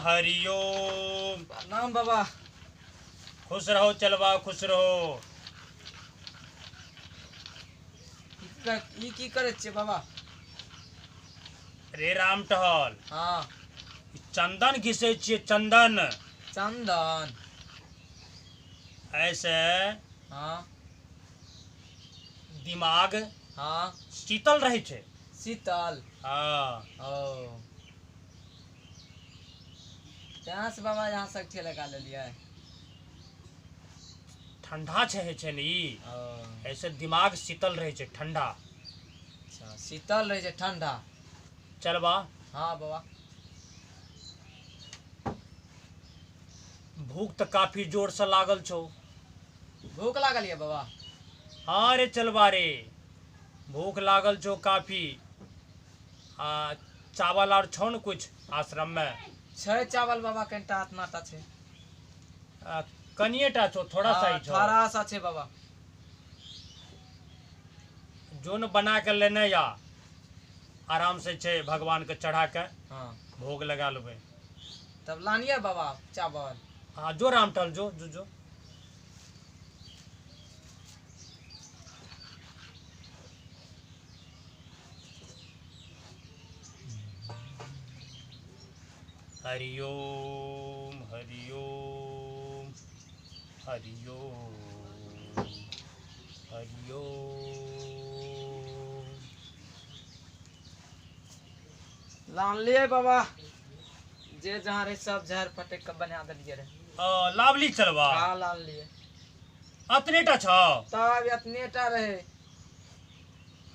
हरिओम। प्रणाम बाबा। खुश रहो चलवा, खुश रहो। ई की करै छियै बाबा? रे राम टहल। हाँ। चंदन घिसै छियै, चंदन। चंदन ऐसे। हाँ। दिमाग हाँ शीतल रहै छै। शीतल। हाँ। ओ कहाँ से बाबा यहाँ सब लगा लेलियै? ठंडा छै, होइ छै ने ई, ऐसे दिमाग शीतल रहै छै, ठंडा। अच्छा, शीतल रहै छै, ठंडा। चलबा। हाँ बाबा। भूख तऽ काफी जोर से लागल छौ। भूख लागल ये बाबा? हाँ रे चलबा रे, भूख लागल छौ काफी। आ चावल आर छौ ने कुछ आश्रम में? छै चावल बाबा, कनिटा अतना टा छै। कनिए टा छौ, थोड़ा सा ही छौ। थोड़ा सा छै बाबा। जोन बना के लेने या आराम से छै, भगवान के चढ़ा के। हाँ। भोग लगा लेबै। तब लानिए बाबा चावल। हाँ जो राम टहल, जो जो जो। हरिओम हरिओम हरिओम हरिओम। लानलिए बाबा, जे जहाँ रहे सब झाड़ फटक के बना देलिए रहे। लावली चलवा। हाँ लानलिए। अतने टा छौ? तब अतने टा रहे।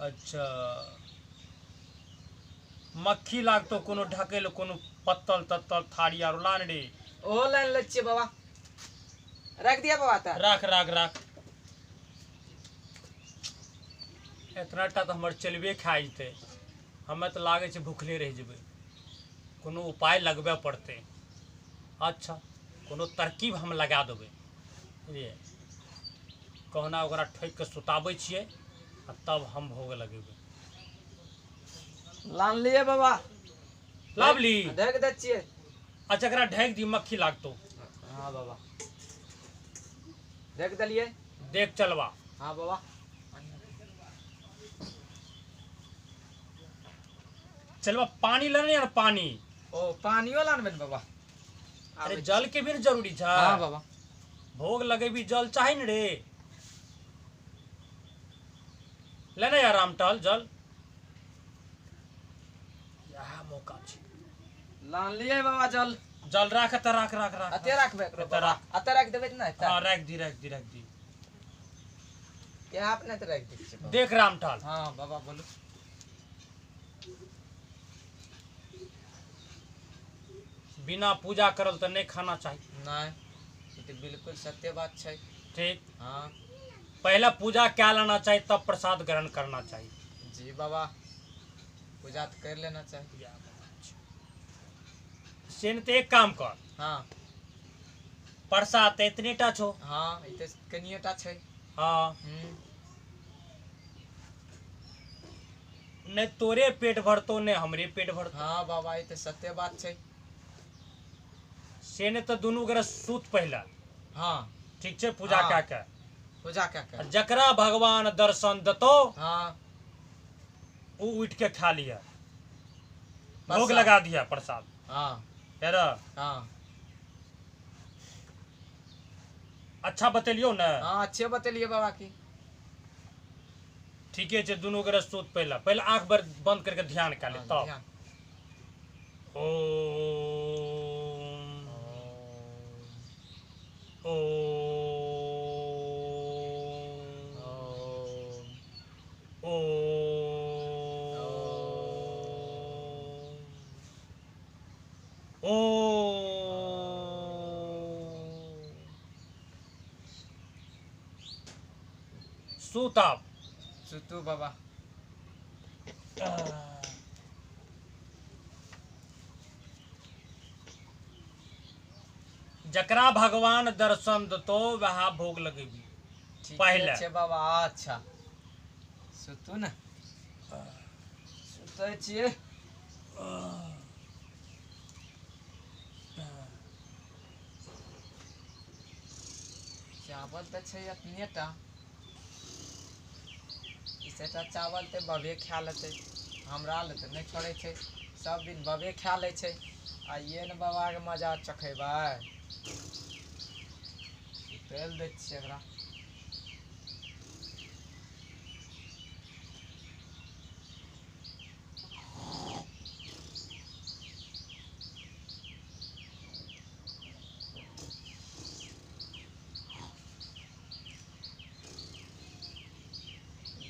अच्छा, मक्खी लागतो कोनो ढकेल कोनो पत्तल तत्तल थारी आर लान रे। ओहो लान लै छियै बाबा। रख दिया बाबा त? राख राख राख। एतना टा तऽ हमर चलबे खा जेतै। हमे तऽ लागै छै भूखले रहि जेबै। कोनो उपाय लगबे पड़तै। अच्छा, कोनो तरकीब हम लगा देबै, बुझलियै? कहुना ओकरा ठोकि कऽ सुताबै छियै आ तब हम भोग लगेबै। लानलिए बाबा। लावली? ढक दै छियै। अच्छा, एकरा ढकि दी, मक्खी लागतो। हाँ बाबा, ढक देलिए। देख चलवा। हाँ बाबा। चलवा पानी लेने यार, पानी। ओ पानियो लानबै ने बाबा? अरे जल के भी जरूरी छै। हाँ बाबा। भोग लगेबी जल चाही ने रे। लेने यार राम टहल जल। यह मौका छै। लानलिए बाबा जल। जल राख त राख राख राख। अते राखबै एकरो बाबा? अते राख देबै ने? हाँ राख दी राख दी राख दी। यहाँ अपने त राख दै छियै। देख राम टहल। हाँ बाबा बोलू। बिना पूजा करल तऽ नहीं खाना चाही। नहीं, ई तऽ बिल्कुल सत्य बात छै। ठीक। हाँ। पहले पूजा क्या लेना चाहिए तब प्रसाद ग्रहण करना चाहिए। जी बाबा, पूजा तो कर लेना चाहिए। से तो एक काम कर। हाँ। प्रसाद तो इतने टा छो। हाँ, ई तऽ कनिए टा छै। हाँ। नहीं तोरे पेट भरतो ने हमरे पेट भरतो। हाँ बाबा, ई तऽ सत्य बात छै। से ने तो दुनू गोरा सूत पहला। हाँ। ठीक छै, पूजा हाँ। कए के। पूजा कए के। जकरा भगवान दर्शन देतो। हाँ। उ उठ के खा लिया, भोग लगा दिया प्रसाद। हाँ। है। हाँ। अच्छा बतेलियो ने? हाँ अच्छे बतेलिए बाबा की। ठीके छै, दुनू गोरा सूत पहला। पहले आंख बंद करके ध्यान कर ले तब। ओम ओम ओम ओम। सुताब। सुतू बाबा। जकरा भगवान दर्शन देतो वह भोग लगेबी पहले। छै बाबा। अच्छा सुतू ने, सुतै छियै। चावल तऽ छै अपने टा, इसेटा चावल तऽ बबे खा लेतै, हमरा लए तऽ नहि छोड़ै छै, सब दिन बबे खा लै छै। आइए ने बाबाके मजा चखेबै, तेल दै छियै एकरा।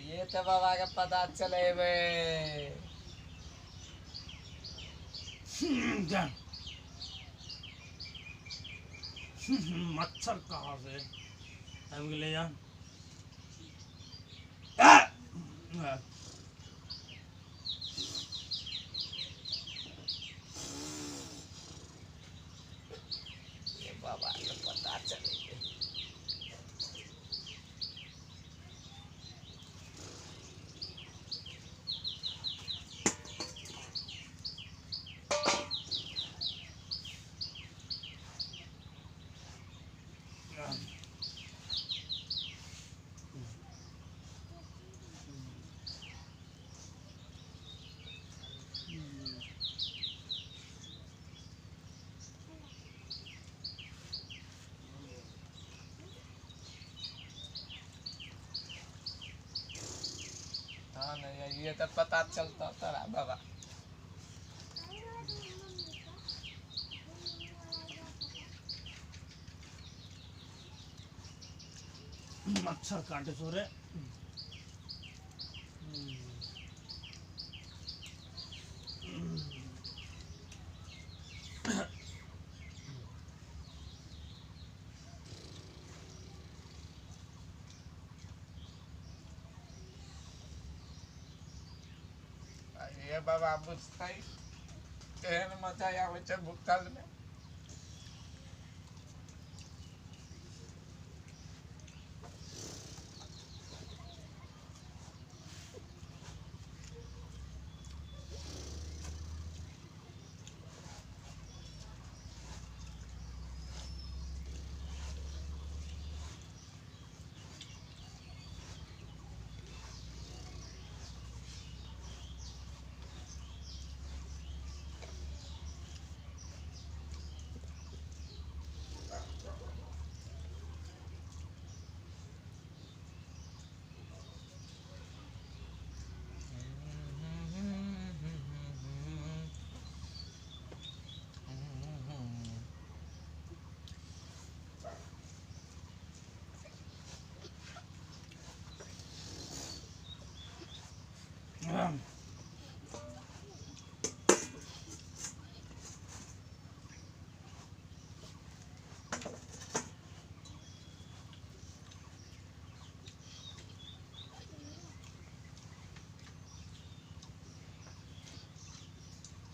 ये तो बाबा के पता चलेबै। मच्छर कहाँ से आबि गेलै यार। ये बाबा के पता चलेबै। हाँ नहीं, ये तो पता चलता तारा बाबा। मच्छर काटे सोरे। ये बाबा बुझतै तेहन मजा आबै छै भुखल में।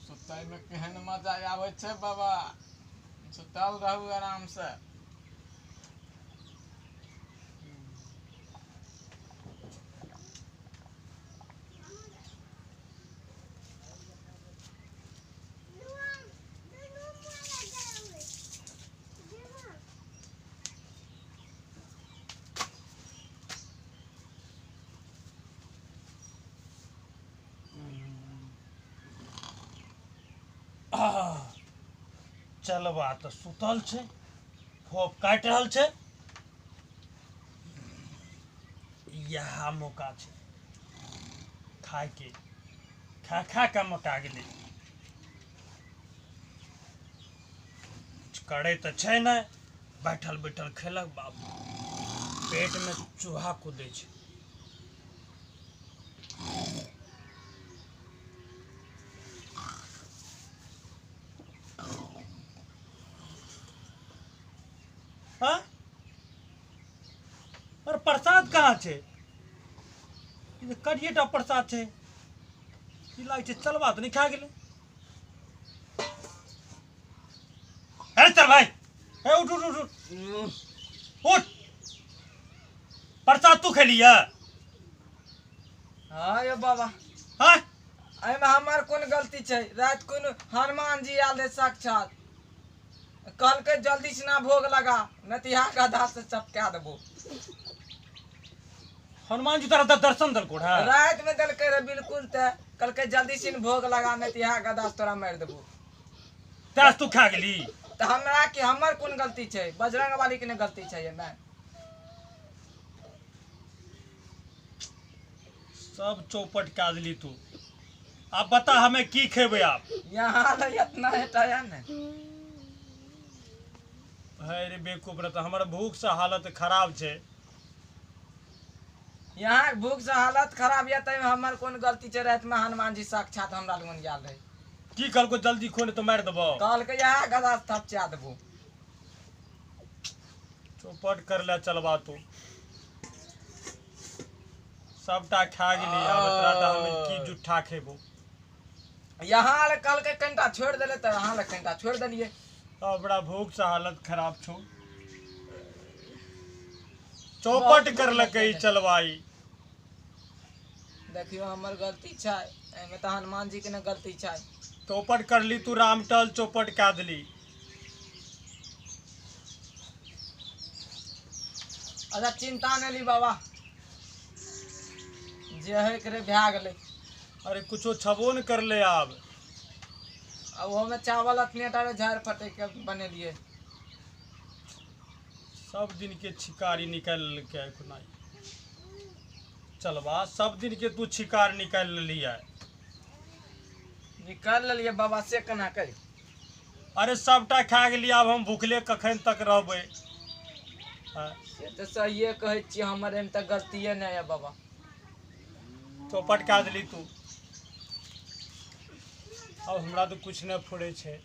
सुतै में केहन मजा आबै छै बाबा, सुतल रहू आराम से। चलबा तऽ सुतल छै, फोप काटि रहल छै, इएह मौका छै खायके, खा खा के मोटा गेलै। किछु करै तऽ छै नहि, बैठल बैठल खेलक बाबू, पेटमे चूहा कुदै छै। हाँ? और प्रसाद कहाँ छै? ई तऽ करियेटा प्रसाद छै, ई लागै छै चलबा तऽ नहि खा गेलै। अरे चल भाई, ए उठ उठ उठ उठ, प्रसाद तू खेलिया? हाँ यो बाबा। हाँ? एहिमे हमर कोन गलती छै? राति कोन हनुमान जी आयल रहे साक्षात, कहलकै जल्दी से ना भोग लगा, नहीं तो यहाँ गधा से चपका देबो। हनुमान जी तोरा दर्शन देलको रहे? रात में देलकै रे बिल्कुल, ते कहलकै जल्दी से भोग लगा, नहीं तो यहाँ गधा से तोरा मारि देबो। तैं तू खा गेली? तऽ हमरा की, हमर कोन गलती छै? बजरंग बली के ने गलती छै एहिमे। सब चौपट कए देली तू। आप बता हमें की खेबै आप? यहाँ ले इतना हेटा ने। है रे बेवकूफ रे, हमर भूख से हालत खराब छै। यहाँ भूख से हालत खराब यऽ, तैमे हमर कोन गलती छै? राति में हनुमान जी साक्षात हमरा लगन गेल रहे। की कहलको जल्दी खो नहीं तो मारि देबो? कहलकै यहाँ गधा से थपचा देबो। चौपट कर ले चलबा तू, सबटा खा गेली। आब तोरा तऽ हम की जुट्ठा खेबो। यहाँ ले कहलकै कनिटा छोड़ि देले, तऽ यहाँ ले कनिटा छोड़ि देलियै। बड़ा भूख से हालत खराब छौ। चौपट करलकै चलवाई। देखियो हमर गलती छै एहिमे, तऽ हनुमान जी के ने गलती छै। चौपट करली तू, रामटल चौपट कए देली। अच्छा चिंता नहि ली बाबा, जे है करे भए गेलै। अरे कुछो छबो न करले आब। आ ओहोमे चावल अतने टा झाड़ि फटकि के बनेलियै। सब दिन के छिकारी निकालि लेलकै एखना चलबा। सब दिन के तू छिकार निकालि लेलियै। निकालि लेलियै बाबा, से केना करी? अरे सबटा खा गेली, आब हम भूखले कखन तक रहबै? से तऽ सहिए कहै छियै, हमर एहिमे तऽ गलतिए नहि यऽ बाबा। चौपट कए देली तू। अब हमरा तऽ कुछ नहि फुरै छै।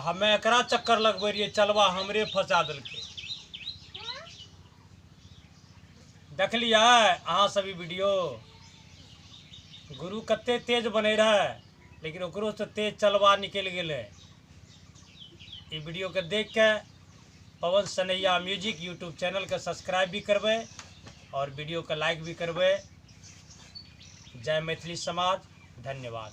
हमे एकरा चक्कर लगबै रहियै, चलबा हमरे फंसा देलकै। देखलियै अहाँ सब ई वीडियो? गुरु कते तेज बनै रहै, लेकिन ओकरो से तेज चलबा निकलि गेलै। ई वीडियो के देख के Pawan Sanaiya music YouTube channel के सब्सक्राइब भी करबै और वीडियो के लाइक भी करबै। जय मैथिली समाज, धन्यवाद।